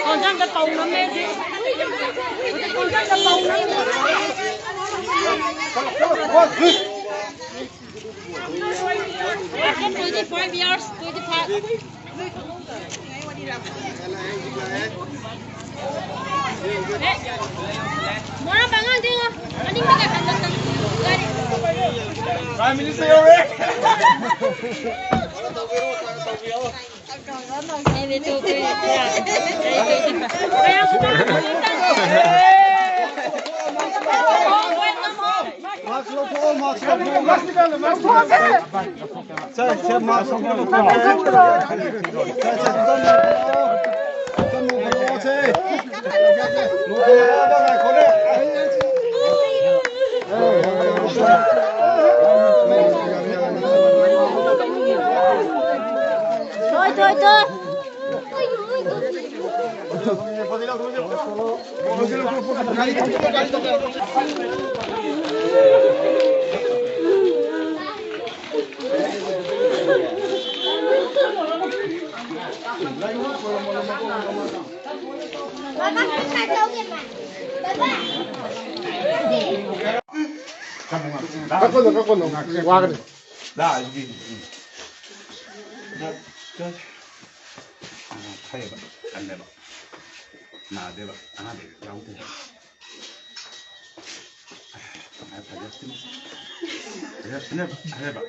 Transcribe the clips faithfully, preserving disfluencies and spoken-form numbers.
ꯀꯣꯟꯖꯥꯡꯗ ꯇꯧꯅꯕꯅꯦ ꯍꯧꯖꯤꯛ꯫ ꯍꯧꯖꯤꯛ ꯀꯣꯟꯖꯥꯡꯗ ꯇꯧꯅꯕꯅꯦ꯫ After twenty-five years, twenty-five. ꯃꯣꯔꯥ ꯄꯥꯉꯥꯡꯗꯤ ꯉꯣ꯫ ꯃꯅꯤꯡꯗ ꯀꯩ ꯈꯟꯗꯣꯛꯇꯅ꯫ Prime Minister ꯌꯧꯔꯦ꯫ Mask ꯂꯧꯊꯣꯛꯑꯣ, mask ꯂꯧꯊꯣꯛꯑꯣ, mask ꯂꯧꯊꯣꯛꯑꯣ꯫ ꯁꯦ, ꯁꯦ, mask ꯂꯧꯊꯣꯛꯑꯣ, ꯂꯧꯊꯣꯛꯑꯣ꯫ ꯁꯦ, ꯁꯦ, ꯁꯤꯗ ꯅꯣꯡꯈꯠꯂꯛꯑꯣ, ꯁꯦ꯫ ꯅꯣꯡꯈꯠꯂꯛꯑꯣ, ꯉꯥꯏꯈꯣꯅꯦ꯫ ꯊꯣꯏ, ꯊꯣꯏ, ꯊꯣꯏ꯫ ꯀꯛꯀꯅꯨ, ꯀꯛꯀꯅꯨ, ꯋꯥꯒꯅꯤ꯫ ꯂꯥꯛꯑꯗꯤ꯫ ꯎꯝ꯫ ꯈꯔ ꯐꯩꯌꯦꯕ, ꯀꯜꯂꯦꯕ꯫ ꯅꯥꯗꯦꯕ, ꯑꯅꯥꯕ ꯌꯥꯎꯗꯦ꯫ ꯐꯖ-, ꯐꯖ-, ꯐꯖ-, ꯐꯖꯕ꯫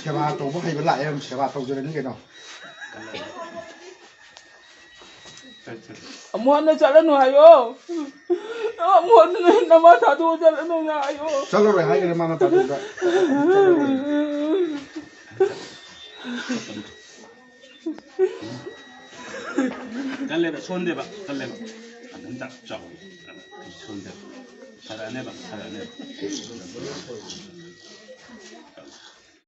ꯁꯦꯕꯥ ꯇꯧꯕ ꯍꯩꯕ ꯂꯥꯛꯑꯦ, ꯁꯦꯕꯥ ꯇꯧꯖꯔꯅꯤ ꯀꯩꯅꯣ꯫ ꯑꯃꯨꯛ ꯍꯟꯅ ꯆꯠꯂꯅꯨ ꯍꯥꯏꯌꯣ꯫ ꯑꯃꯨꯛ ꯍꯟꯅ ꯅꯃꯥ ꯊꯥꯗꯣꯛꯑ ꯆꯠꯂꯅꯨ ꯍꯥꯏꯌꯣ꯫ ꯆꯠꯂꯔꯣꯏ ꯍꯥꯏꯈ꯭ꯔꯦ ꯃꯥꯅ ꯇꯥꯇꯣꯟꯗ꯫ ꯀꯜꯂꯦꯕ, ꯁꯣꯟꯗꯦꯕ, ꯀꯜꯂꯦꯕ꯫ ꯑꯗꯨꯝ ꯆꯥꯎ, ꯆꯥꯎ꯫ ꯁꯣꯟꯗꯦꯕ꯫ ꯐꯔꯛꯑꯅꯦꯕ, ꯐꯔꯛꯑꯅꯦꯕ꯫